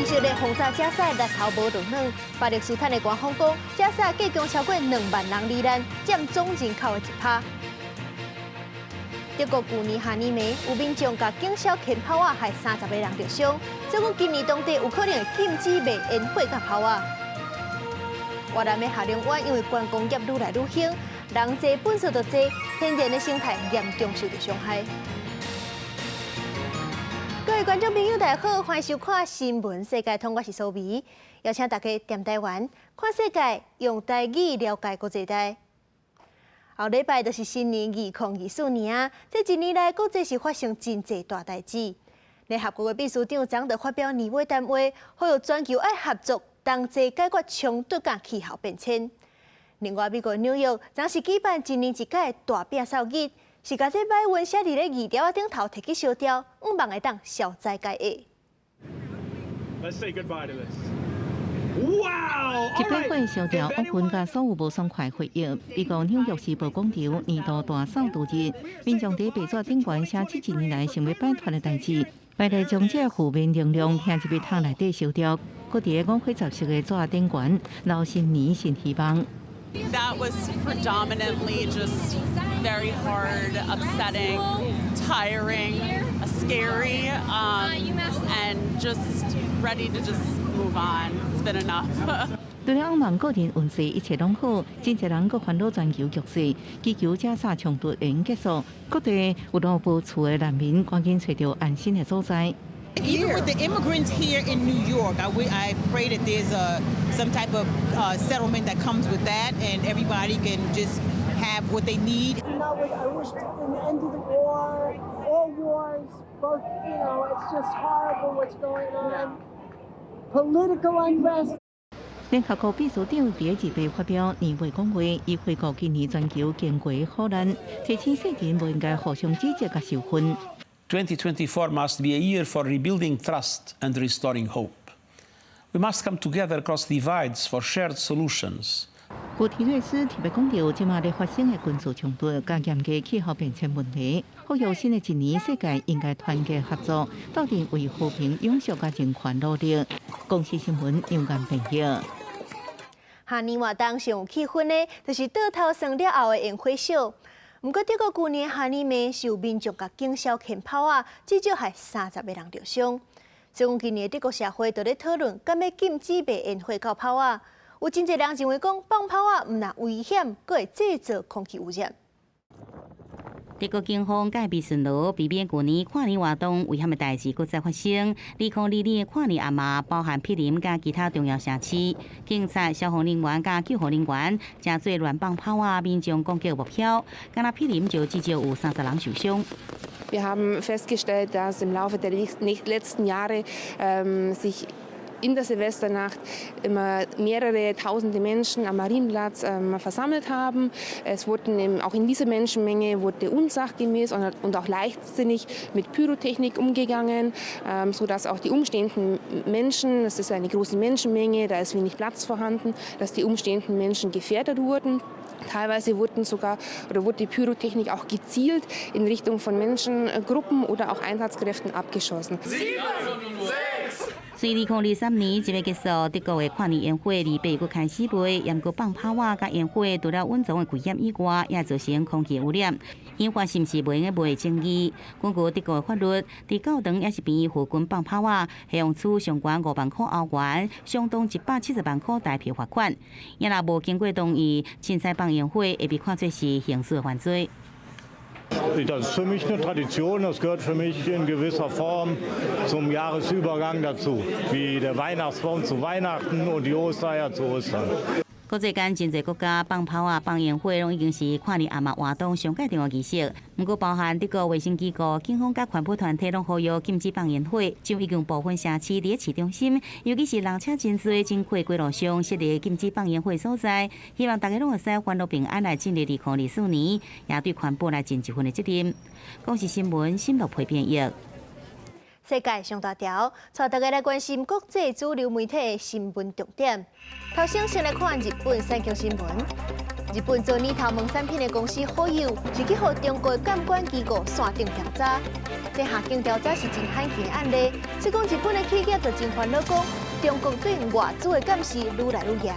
色列轟炸加沙日頭無落軟，巴勒斯坦的官方講，加沙計共超過2萬人罹難，佔總人口的1%。德國舊年跨年暝有民眾共警燒煙炮仔，害30個人著傷。所以講今年當地有可能會禁止賣煙火佮炮仔。越南的下龍灣因為觀光業愈來愈興，人濟糞埽就濟，天然的生態嚴重受著傷害。各位觀眾朋友，大家好，歡迎收看《新聞世界通》，我是蘇美，邀請大家踮台灣看世界，用台語了解國際大。後禮拜就是新年2024年啊！這一年來，國際是發生真濟大代誌。聯合國的秘書長昨就發表年尾談話，呼籲全球愛合作，同齊解決衝突佮氣候變遷。另外，美國紐約昨是舉辦一年一屆大摒掃日，是共這歹運寫佇咧字條仔頂頭提去燒掉，向望會當消災解厄。 Let's say goodbye to this. Wow! 一把火燒掉厄運佮所有無爽快回憶。美國紐約時報廣場年度大掃除日，民眾佇白紙頂懸寫這一年來想欲擺脫的代誌，排列將這負面能量聽入去桶內底燒掉，閣佇個五花十色的紙頂懸，留新年新希望。 That was predominantly just very hard, upsetting, tiring, scary, and just ready to just move on. It's been enough. 除了向望個人運勢一切攏好，真濟人閣煩惱全球局勢，祈求加沙衝突會用結束，各地有路無厝的難民趕緊揣著安身的所在。 Even with the immigrants here in New York, I pray that there's some type of settlement that comes with that, and everybody can just have what they need. I wish an end to the war, all wars, both, it's just horrible what's going on. Political unrest. 聯合國秘書長佇二八發表年尾講話，伊回顧今年全球經過苦難，提醒世人無應該互相指責佮仇恨。 2024 must be a year for rebuilding trust and restoring hope. We must come together across divides for shared solutions. 古提瑞斯特別講著，這馬咧發生的軍事衝突佮嚴格氣候變遷問題，呼籲新的一年世界應該團結合作，鬥陣為和平、永續佮人權努力。公視新聞楊岩編譯。跨年活動上有氣氛的，就是倒頭算了後的煙火秀。毋過德國舊年跨年暝是有民眾共警燒煙炮仔，至少害30個人著傷。所以講今年德國社會就咧討論，敢欲禁止賣煙火佮炮仔。有真濟人認為講放炮仔毋但危險，閣會製造空氣污染。德國警方戒備巡邏，避免舊年跨年活動危險的代誌閣再發生。2022的跨年暗暝，包含柏林佮其他重要城市，警察、消防人員佮救護人員，成做亂放炮仔民眾攻擊目標。敢若柏林就至少有30人受傷。 Wir haben festgestellt, dass im Laufe der letzten Jahre sich in der Silvesternacht immer mehrere tausende Menschen am Marienplatz versammelt haben. Es wurden eben, auch in dieser Menschenmenge wurde unsachgemäß und auch leichtsinnig mit Pyrotechnik umgegangen, sodass auch die umstehenden Menschen, das ist eine große Menschenmenge, da ist wenig Platz vorhanden, dass die umstehenden Menschen gefährdet wurden. Teilweise wurden sogar oder wurde die Pyrotechnik auch gezielt in Richtung von Menschengruppen oder auch Einsatzkräften abgeschossen. 7, 6. 隨2023年1月結束，德國的跨年煙火2八閣開始賣，毋過放炮仔佮煙火除了隱藏的危險以外，也造成空氣污染，引發是毋是袂用賣爭議。根據德國的法律，佇教堂抑是病院附近放炮仔，會予處上懸5萬塊歐元，相當170萬塊台幣罰款。也若無經過同意，凊彩放煙火，會被看做是刑事犯罪。 Das ist für mich eine Tradition, das gehört für mich in gewisser Form zum Jahresübergang dazu, wie der Weihnachtsbaum zu Weihnachten und die Ostereier zu Ostern. 國際間真濟國家放炮仔、放煙火，攏已經是跨年暗暝活動上蓋重要儀式。毋過，包含德國衛生機構、警方佮環保團體攏呼籲禁止放煙火，將已經部分城市佇市中心，尤其是人車真濟、真闊街路上設立禁止放煙火所在。希望大家攏會使歡樂平安來進入2024年，也對環保來盡一份的責任。公視新聞新樂配編譯。世界上大條，帶大家來關心國際主流媒體的新聞重點。頭先先來看日本產經新聞。日本做奶頭毛產品的公司好友，是去予中國監管機構線頂調查。這下境調查是真罕見的案例，所以講日本的企業就真煩惱，講中國對外資的監視愈來愈嚴。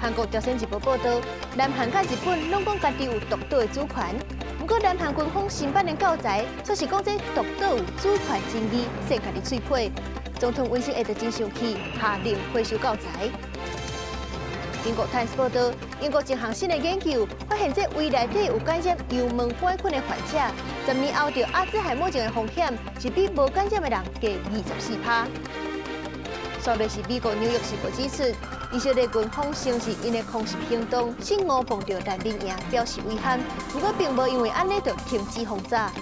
韓國朝鮮日報報導，南韓佮日本攏講家己有獨島的主權，毋過南韓軍方新版的教材，卻是講這獨島有主權爭議，先家己喙皮。總統尹錫悅就真生氣，下令回收教材。英國《泰晤士報》報導，英國一項新的研究發現，這胃內底有感染幽門桿菌的患者，10年後著阿茲海默症的風險是比無感染的人低24%。煞落是美國紐約時報指出，以色列軍方承認𪜶的空襲行動，失誤碰著難民營，表示遺憾。毋過並無因為按呢就停止轟炸。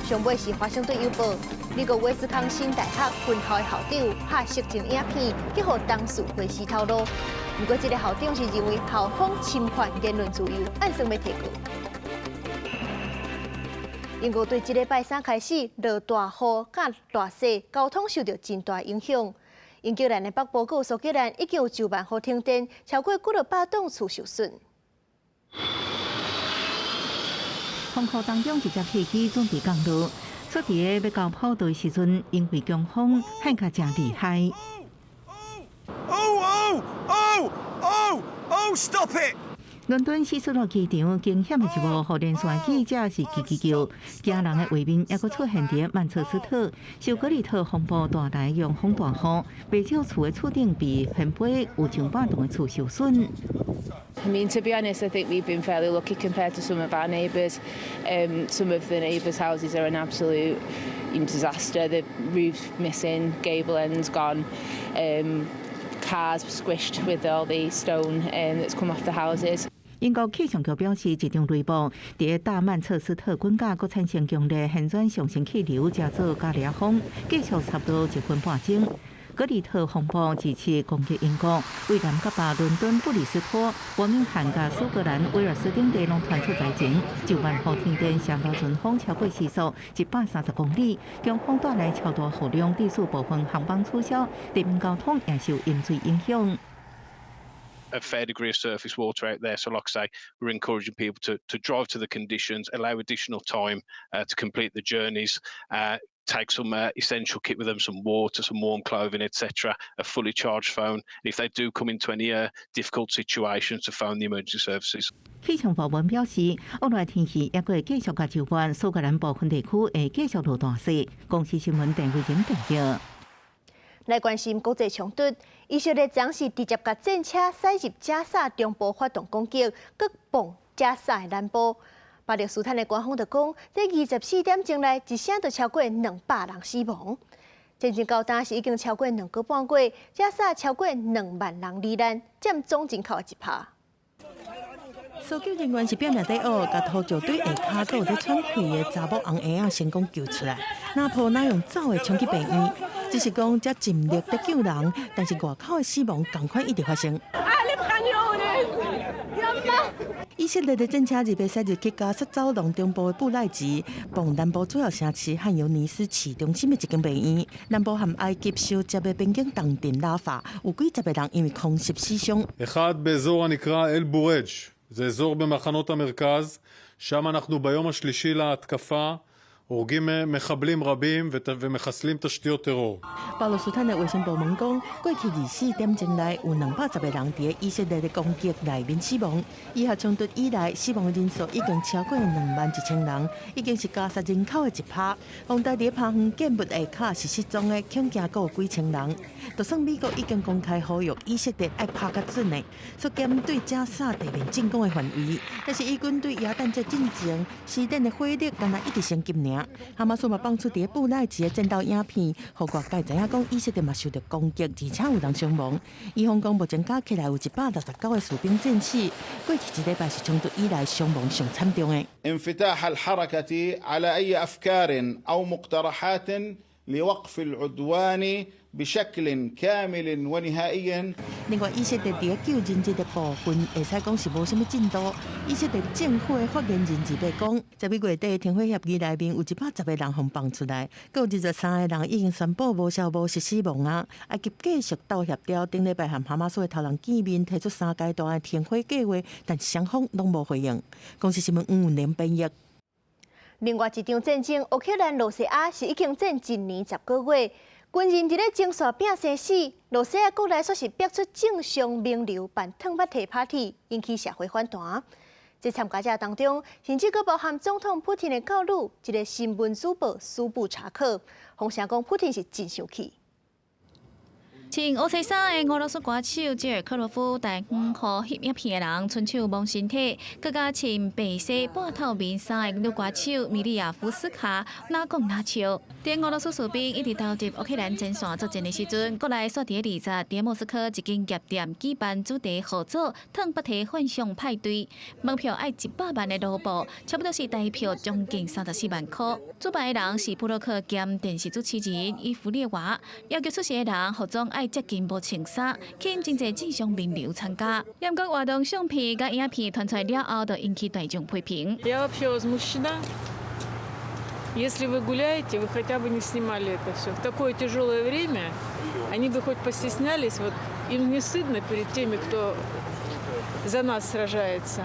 上尾是華盛頓郵報，美國威斯康辛大學分校的校長拍色情影片，去予同事回師透露。毋過這个校長是認為校方侵犯言論自由，按算欲提告。英國對這禮拜三開始落大雨、佮大雪，交通受著真大影響。英格蘭的北部佮蘇格蘭已經有9萬戶停電，超過幾落百棟厝受損。風雨當中，一隻客機準備降落，出佇咧欲到跑道的時陣，因為強風，喊甲誠厲害。 Oh, oh, oh, oh, oh, stop it! 倫敦希斯羅機場驚險的一幕，予連線記者是吱吱叫，驚人的畫面猶閣出現佇曼徹斯特。受格里特風暴帶來強風大雨，袂少厝的厝頂被掀飛，有上百棟的厝受損。 I mean, to be honest, I think we've been fairly lucky compared to some of our neighbours. Some of the neighbours' houses are an absolute disaster. The roof's missing, gable ends gone, cars squished with all the stone that's come off the houses. 英國氣象局表示，這場雷暴佇大曼徹斯特郡佮閣產生強烈旋轉上升氣流，稱做加利亞風，繼續差不多一分半鐘。格里特風暴這次攻擊英國，威廉佮巴倫敦、布里斯托、伯明翰佮蘇格蘭、威爾斯等地攏傳出災情，9萬戶停電，上路陣風超過時速130公里，強風帶來超大雨量，致使部分航班取消，地面交通也受淹水影響。 A fair degree of surface water out there. So, like I say, we're encouraging people to drive to the conditions, allow additional time to complete the journeys, take some essential kit with them, some water, some warm clothing, etc., a fully charged phone. And if they do come into any difficult situations, to phone the emergency services. 氣象部門表示，惡劣天氣猶閣會繼續到週末，蘇格蘭部分地區會繼續落大雪。公視新聞鄧慧玲報道。來關心國際衝突，以色列昨是直接共戰車駛入加薩中部發動攻擊，閣爆加薩的南部。巴勒斯坦的官方就講，這24點鐘內一聲就超過200人死亡。戰爭到今是已經超過2個半月，加薩超過2萬人罹難，佔總人口的1%。搜救人員是拼命咧挖，共土石堆下跤閣有咧喘氣的查某紅嬰仔成功救出來。若抱若用走的衝去病院，只是講遮盡力咧救人，但是外口的死亡仝款一直發生。以色列的戰車二八駛入去加薩走廊中部的布賴吉，爆南部主要城市漢尤尼斯市中心的一間病院。南部和埃及相接的邊境重鎮拉法，有幾十個人因為空襲死傷。 אחד באזור הנקרא אל-בורג', זה אזור במחנות המרכז, שם אנחנו ביום השלישי להתקפה הורגים מחבלים רבים ומחסלים תשתיות טרור. 巴勒斯坦的衛生部門講，過去24點鐘內有210個人佇以色列的攻擊內面死亡。以哈衝突以來，死亡的人數已經超過2萬1千人，已經是加薩人口的1%。風台佇拍遠建物下跤是失蹤的，恐驚閣有幾千人。就算美國已經公開呼籲以色列愛拍較準的，縮減對加薩地面進攻的範圍，但是以軍對耶誕節進前施展的火力，敢若一直升級爾。哈馬斯嘛放出佇布賴吉的戰鬥影片，予外界知影講以色列嘛受著攻擊，而且有人傷亡。以方講目前加起來有169個士兵戰死，過去一禮拜是衝突以來傷亡上慘重的。 انفتاح الحركة على أي أفكار أو مقترحات لوقف العدوان بشكل كامل ونهائي。 另外，以色列佇救人質的部分，會使講是無啥物進度。以色列政府的發言人二八講，11月底停火協議內面有110個人予放出來，閣有23個人已經宣布無消無息死亡啊！埃及繼續鬥協調，頂禮拜和哈馬斯的頭人見面，提出三階段的停火計劃，但雙方攏無回應。公視新聞吳文玲編譯。另外一場戰爭，烏克蘭羅西亞是已經戰一年10個月，軍人佇咧前線拚生死，羅西亞國內煞是逼出政商名流辦褪襪提 party，引起社會反彈。這參加者當中，甚至閣包含總統普廷的教女，一个新聞主播蘇布查克，風聲講普廷是真生氣。穿烏色衫的俄羅斯歌手吉爾克羅夫，帶遠予翕影片的人伸手摸身體，閣佮穿白色半透明衫的女歌手米利亞夫斯卡，哪講哪笑。佇俄羅斯士兵一直投入烏克蘭前線作戰的時陣，國內煞佇20佇莫斯科一間夜店舉辦主題號做“褪腹提幻想派對”，門票愛100萬的盧布，差不多是台票將近34萬箍。主辦的人是部落客兼電視主持人伊芙列娃，要求出席的人服裝愛接近無穿衫，吸引真濟政商名流參加。毋過活動相片佮影片傳出來了後，就引起大眾批評。 Я вообще возмущена. Если вы гуляете, вы хотя бы не снимали это все. В такое тяжелое время они бы хоть постеснялись. Вот им не стыдно перед теми, кто за нас сражается.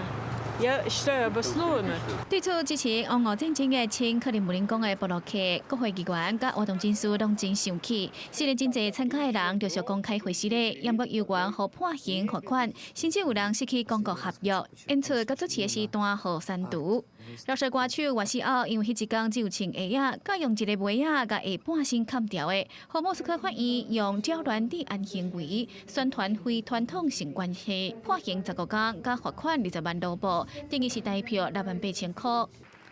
Я считаю, обоснованно. 對此支持烏俄戰爭的親克里姆林宮的部落客、國會議員佮活動人士攏真生氣。雖然真濟參加的人陸續公開回事咧，毋過猶原予判刑罰款，甚至有人失去廣告合約，演出佮主持的時段予刪除。饒舌歌手瓦西奧因為彼一工只有穿鞋仔，佮用一个襪仔共下半身崁牢的，予莫斯科法院用擾亂治安行為、宣傳非傳統性關係，判刑15工，佮罰款20萬盧布，等於是台票6萬8千箍。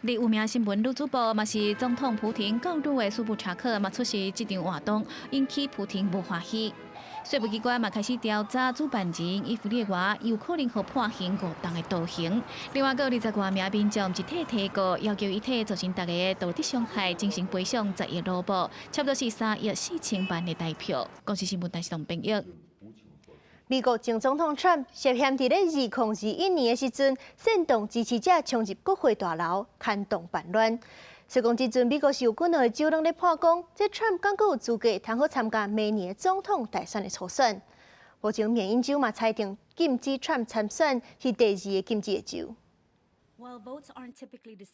而有名新聞女主播嘛是總統普廷教女的蘇布查克嘛出席這場活動，引起普廷無歡喜。稅務機關嘛開始調查主辦人伊芙列娃有可能予判刑5冬的徒刑。另外，閣有20外名民眾一體提告，要求伊替造成大家道德傷害精神賠償10億盧布，差不多是3億4千萬的台票。公視新聞台視編譯。美國前總統川普涉嫌佇咧2021年的時陣，煽動支持者衝入國會大樓，牽動叛亂。雖講這陣美國是有幾兩个州攏咧判講，這川普敢閣有資格通好參加明年總統大選的初選。目前緬因州嘛裁定禁止川普參選，是第二个禁止的州。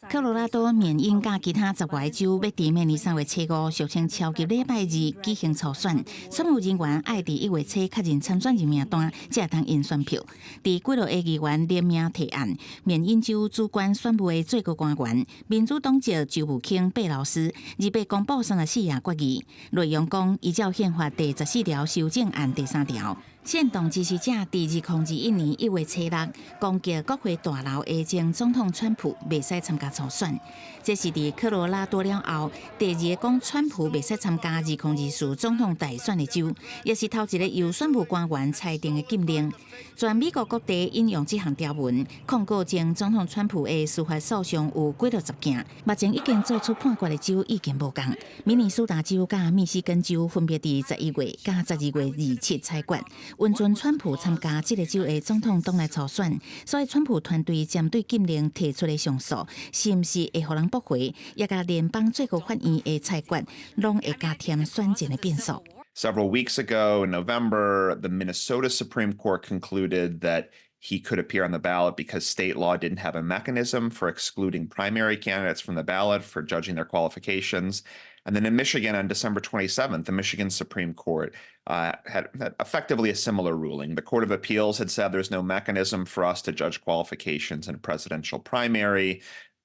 科羅拉多、緬因佮其他10外个州欲佇明年3月初5，俗稱超級禮拜二舉行初選，選務人員愛佇1月初確認參選人名單，才會當印選票。佇幾落個議員聯名提案，緬因州主管選務的最高官員民主黨籍州務卿貝勞斯，28公布34頁決議，內容講依照憲法第14條修正案第三條。煽動支持者佇2021年1月初6攻擊國會大樓的前總統川普袂使參加初選，這是佇科羅拉多了後第二个講川普袂使參加2024總統大選的州，也是頭一个由選務官員裁定的禁令。全美國各地引用這項條文控告前總統川普的司法訴訟有幾落十件，目前已經做出判決的州意見無仝。明尼蘇達州佮密西根州分別佇11月佮12月27裁決。允准川普參加這个州的總統黨內初選，所以川普團隊針對禁令提出的上訴，是毋是會予人駁回，也佮聯邦最高法院的裁決，攏會加添選戰的變數。 Several weeks ago in November, the Minnesota Supreme Court concluded that he could appear on the ballot because state law didn't have a mechanism for excluding primary candidates from the ballot for judging their qualifications. And then in Michigan on December 27th, the Michigan Supreme Court had effectively a similar ruling. The Court of Appeals had said there's no mechanism for us to judge qualifications in a presidential primary.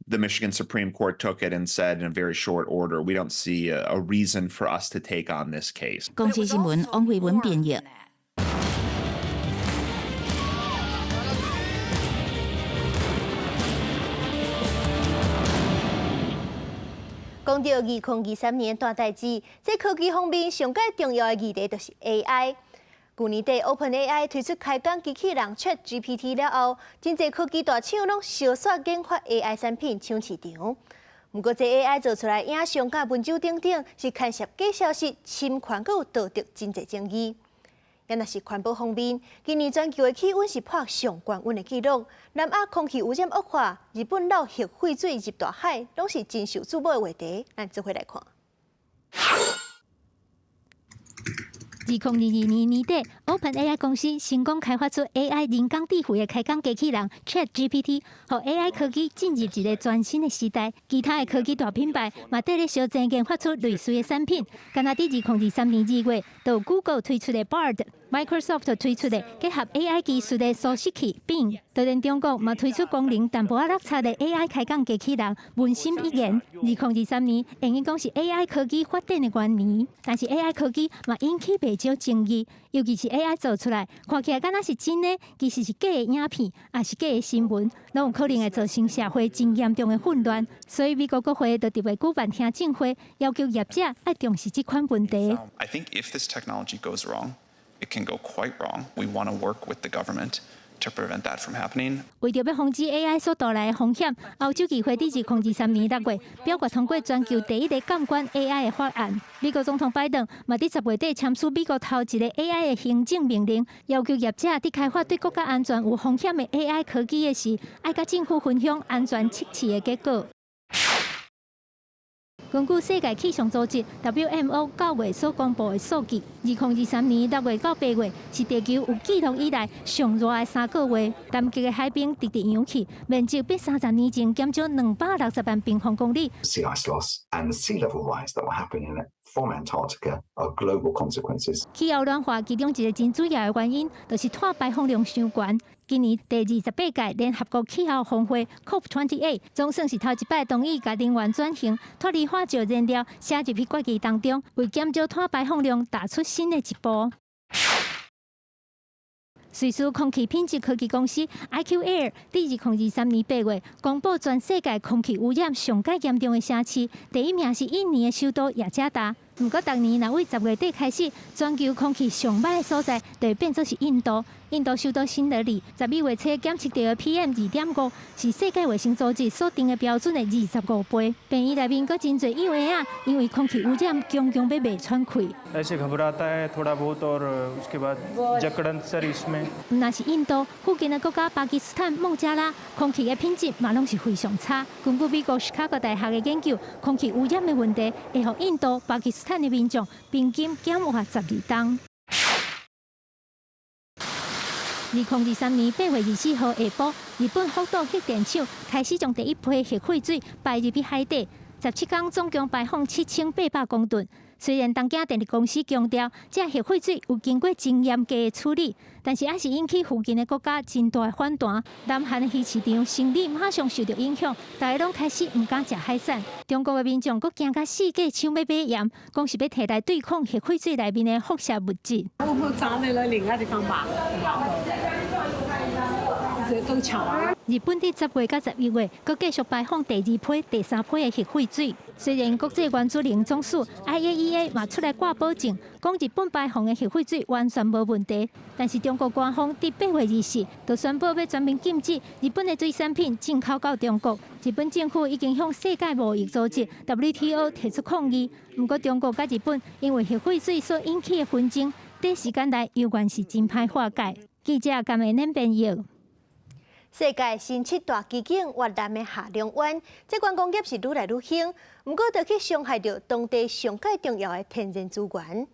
The Michigan Supreme Court took it and said in a very short order, we don't see a reason for us to take on this case. 公視新聞王慧文編譯。講到2023年大代誌，這科技方面上蓋重要的議題就是 AI。去年底，OpenAI 推出開講機器人 ChatGPT 了後，真濟科技大廠攏相煞研發 AI 產品搶市場。毋過這 AI 做出來影像佮文章等等，是牽涉假消息、侵權，閣有道德真濟爭議。也若是環保方面，今年全球的氣溫是破上懸溫的紀錄，南亞空氣污染惡化，日本漏核廢水入大海，攏是真受矚目的話題。咱做伙來看。2022年年底，OpenAI 公司成功開發出 AI 人工智慧的開講機器人 ChatGPT，予 AI 科技進入一个全新的時代。其他的科技大品牌嘛，綴咧相爭研發出類似的產品。敢若佇2023年2月，就 Google 推出的 Bard，Microsoft 推出的結合 AI 技術的搜尋器 Bing，就連中國嘛推出功能淡薄仔落差的 AI 開講機器人文心一言。2023年，會用講是 AI 科技發展的元年，但是 AI 科技嘛引起袂少爭議，尤其是 AI 做出來，看起來敢若是真的，其實是假的影片，抑是假的新聞，攏有可能會造成社會真嚴重的混亂。所以美國國會就特別舉辦聽證會，要求業者愛重視這款問題。 I think if this technology goes wrong, it can go quite wrong. We want to work with the government to prevent that from happening. 為著欲防止 AI 所帶來的風險，歐洲議會佇2023年6月表決通過全球第一个監管 AI 的法案。美國總統拜登嘛佇10月底簽署美國頭一个 AI 的行政命令，要求業者佇開發對國家安全有風險的 AI 科技的時，愛佮政府分享安全測試的結果。根據世界氣象組織 WMO 9月所公布的數據，2023年6月到8月是地球有記錄以來上熱的3個月。南極的海冰直直溶去，面積比30年前減少260萬平方公里。 Sea ice loss and the sea level rise that will happen from Antarctica are global consequences. 氣候暖化其中一个真主要的原因，就是碳排放量傷懸。今年第28屆聯合國氣候峰會 COP28 總算是頭一擺同意共能源轉型脫離化石燃料寫入去決議當中，為減少碳排放量踏出新的一步。瑞士空氣品質科技公司 IQ Air 佇2023年8月公布全世界空氣污染上蓋嚴重的城市，第一名是印尼的首都雅加達。毋過，逐年若對10月底開始，全球空氣上䆀的所在就會變做是印度。印度首都新德里12月初檢測到的 PM 2.5是世界衛生組織所定的標準的25倍。病院內面閣真濟幼兒仔，因為空氣污染，強強欲袂喘氣。 ऐसे घबराता है थोड़ा बहुत और उसके बाद जकड़न सर इसमें。毋但是印度附近的國家巴基斯坦、孟加拉，空氣的品質嘛攏是非常差。根據美國芝加哥大學的研究，空氣污染的問題會予印度、巴基斯坦的民眾平均減活12冬。2023年8月24號下晡，日本福島核電廠開始將第一批核廢水排入去海底，17工總共排放7800公噸。雖然東京電力公司強調，這核廢水有經過真嚴格的處理，但是猶是引起附近的國家真大的反彈。南韓的魚市場生意馬上受著影響，大家攏開始毋敢食海產。中國的民眾閣驚甲四界搶欲買鹽，講是欲提來對抗核廢水內面的輻射物質。我站在了另外地方買。日本佇10月佮11月，閣繼續排放第二批、第三批的核廢水。雖然國際原子能總署 IAEA 嘛出來掛保證，講日本排放的核廢水完全無問題，但是中國官方佇8月24就宣布欲全面禁止日本的水產品進口到中國。日本政府已經向世界貿易組織 WTO 提出抗議。毋過中國佮日本因為核廢水所引起的紛爭，短時間內猶原是真歹化解。記者甘慧恁編譯。世界新七大奇景越南的下龍灣，這觀光業是愈來愈興，毋過就去傷害著當地上蓋重要的天然資源。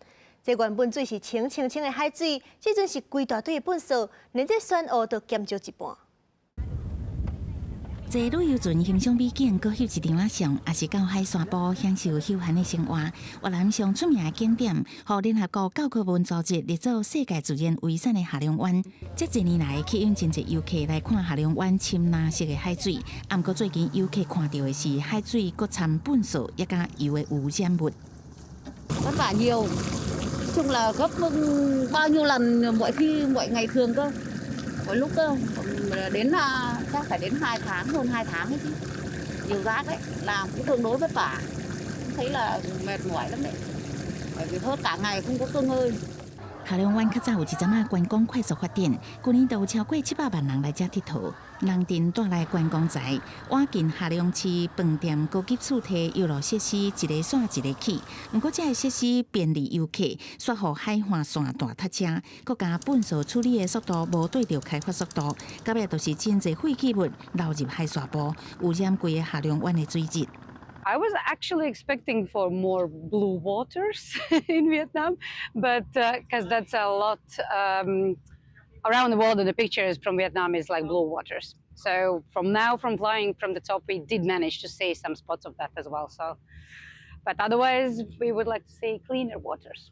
這原本水是清清清的海水，這陣是規大堆的糞埽，連這酸霧都減少一半。坐旅遊船欣賞美景，閣翕一張仔相，抑是到海沙埔享受休閒的生活。越南上出名的景點，予聯合國教科文組織列做世界自然遺產的下龍灣。這濟年來吸引真濟遊客來看下龍灣深藍色的海水。毋過最近遊客看著的是海水閣摻糞埽，抑佮油的污染物。 Vất vả nhiều, chung là gấp bao nhiêu lần mọi khi mọi ngày thường cơ, mọi lúc cơ, đến là chắc phải đến 2 tháng, hơn 2 tháng ấy chứ. Nhiều rác đấy, làm cũng tương đối vất vả, thấy là mệt mỏi lắm đấy, bởi vì hơn cả ngày không có nghỉ ngơi. 下龍灣較早有一陣仔觀光快速發展，舊年就有超過700萬人來遮𨑨迌。人陣帶來觀光財，倚近下龍市飯店高級厝體遊樂設施一个煞一个起，毋過這个設施便利遊客，煞予海岸線大塞車，閣加糞掃處理的速度無綴著開發速度，到尾就是真濟廢棄物流入海沙埔，污染規个下龍灣的水質。 I was actually expecting for more blue waters in Vietnam, but because that's a lot around the world, and the pictures from Vietnam is like blue waters. So from now, from flying from the top, we did manage to see some spots of that as well. So, but otherwise, we would like to see cleaner waters.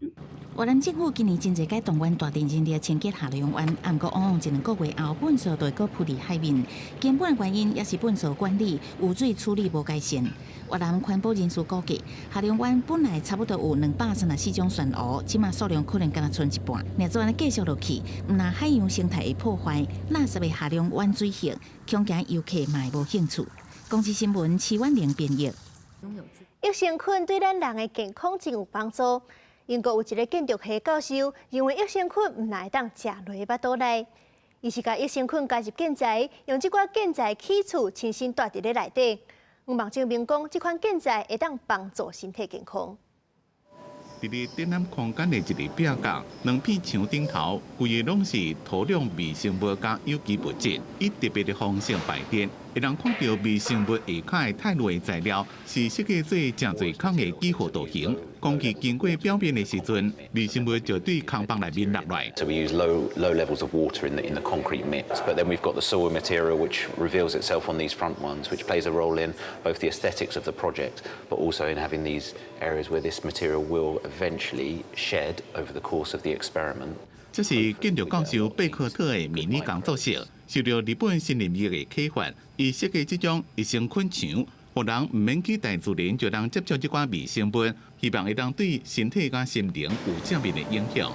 越南政府今年真濟擺動員大量人力清潔下龍灣，毋過往往一兩個月後，糞掃就會閣浮佇海面。根本原因也是糞掃管理、污水處理無改善。越南環保人士估計，下龍灣本來差不多有234種珊瑚，這馬數量可能干焦賰一半。若做按呢繼續落去，毋但海洋生態會破壞，垃圾的下龍灣水域，恐驚遊客嘛會無興趣。公視新聞徐婉玲編譯。益生菌對咱人的健康真有幫助。英國有一个建築系教授認為益生菌毋但會當食落腹肚內，伊是共益生菌加入建材，用這寡建材起厝，親身蹛佇咧內底。有望證明講，這款建材會當幫助身體健康。佇咧展覽空間的一个壁角，兩片牆頂頭，規个攏是土壤微生物佮有機物質，以特別的方式排列，會當看著微生物下跤的肽類材料，是設計做誠濟孔的幾何圖形。空氣經過表面的時陣，微生物就對空房內面落來。 So we use low, low levels of water in the concrete mix, but then we've got the soil material which reveals itself on these front ones, which plays a role in both the aesthetics of the project, but also in having these areas where this material will eventually shed over the course of the experiment. 這是建築教授貝克特的迷你工作室，受著日本森林醫的啟發，伊設計這種益生菌牆，予人毋免去大自然就通接觸這寡微生物，希望會當對身體佮心靈有正面的影響。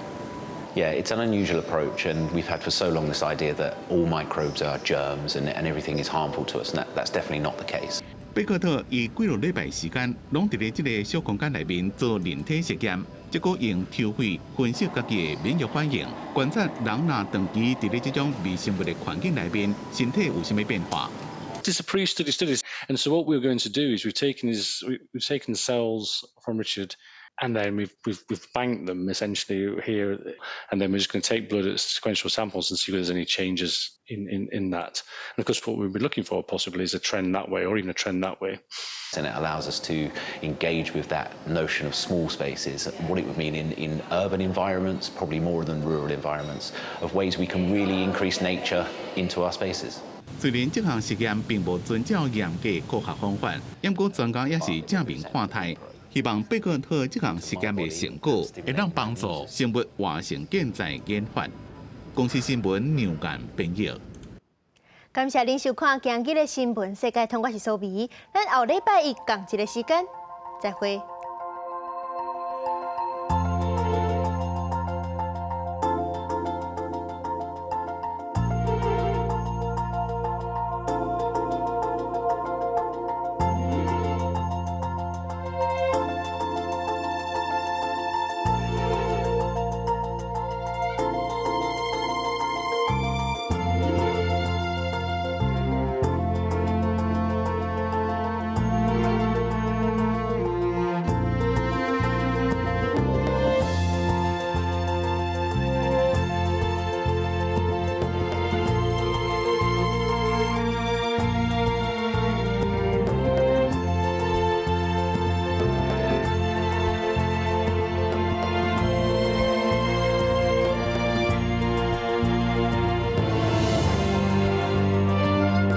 Yeah, it's an unusual approach, and we've had for so long this idea that all microbes are germs and everything is harmful to us, and that's definitely not the case. 貝克特伊幾落禮拜時間，攏佇咧這个小空間內面做人體實驗，結果用抽血分析家己的免疫反應，觀察人若長期佇咧這種微生物的環境內面，身體有啥物變化。 It's a pre-study studies, and so what we're going to do is we've taken cells from Richard, and then we've banked them essentially here, and then we're just going to take blood at sequential samples and see whether there's any changes in that. And of course, what we'll be looking for possibly is a trend that way, or even a trend that way. And it allows us to engage with that notion of small spaces, what it would mean in urban environments, probably more than rural environments, of ways we can really increase nature into our spaces. 雖然這項實驗並無遵照嚴格科學方法，毋過專家也是正面看待，希望貝克特這項實驗的成果會當幫助生物活性建材研發。公視新聞梁間編譯。感謝您收看今日的新聞世界通，我是蘇美。咱後禮拜一仝一个時間再會。